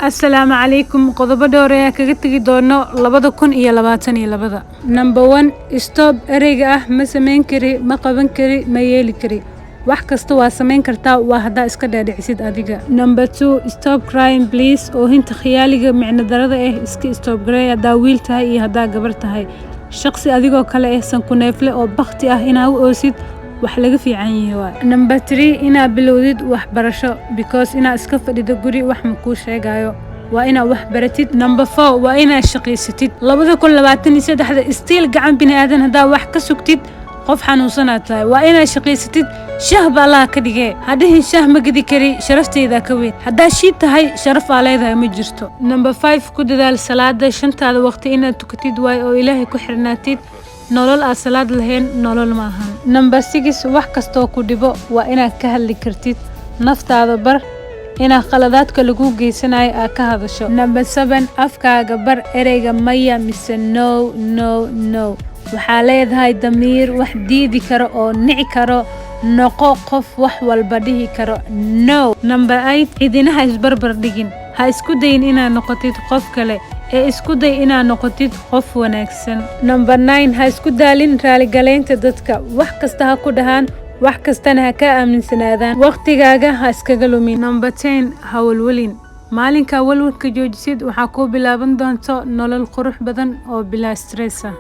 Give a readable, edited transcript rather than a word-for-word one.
Assalaamu calaykum. Qodobo dhowr ayaa kaga tegi doono 2022-da. Number one, stop ereyga ah "ma samayn kari, ma qaban kari, ma yeeli kari". Wax kasta waa samayn kartaa, waa haddaa iska dhaadhicisid adiga. Number two, stop crying, please. Oohinta khiyaaliga micno darada ah iska stop garey, haddaa wiil tahay iyo haddaa gabar tahay. Shaqsi adigoo kale ah, sanku neefle oo bakti ah, inaa u oosid wax laga fiican yahay waay. Number three, inaa bilowdid waxbarasho, because inaa iska fadhido guri wax ma kuu sheegayo. Waa inaa wax baratid. Number four, waa inaa shaqaysatid. 2023-da still gacan bini aadan haddaa wax ka sugtid, qof xanuunsanaad tahay. Waa inaad shaqaysatid. Shah ba Allaha ka dhigee, hadhihin "Shah ma gedi kari, sharafteydaa ka weyn". Haddaa shiid tahay, sharaf aa leedahay ma jirto. Number five, ku dadaal salaada. Shantaada waqti inaad tukatid waay oo Ilaahay ku xirnaatid. Nolol aad salaad lahayn nolol ma ahan. Number six, wax kastoo ku dhibo waa inaad ka hadli kartid. Naftaada bar inaad khaladaadka lagu geysanayo aad ka hadasho. Number seven, afkaaga bar ereyga maya mise no, no, no. Waxaa leedahay damiir wax diidi karo oo nici karo. Noqo qof wax walba dhihi karo no. Number eight, cidinaha isbarbar dhigin. Ha isku dayin inaad noqotid qof kale ee isku day inaad noqotid qof wanaagsan. Number nine, ha isku daalin raaligaleynta dadka. Wax kasta ha ku dhahaan, wax kastana ha ka aaminsanaadaan, waqtigaaga ha iskaga lumin. Number 10, ha walwalin. Maalinkaa walwalka joojisid, waxaa kuu bilaaban doonto nolol qurux badan oo bilaa stress ah.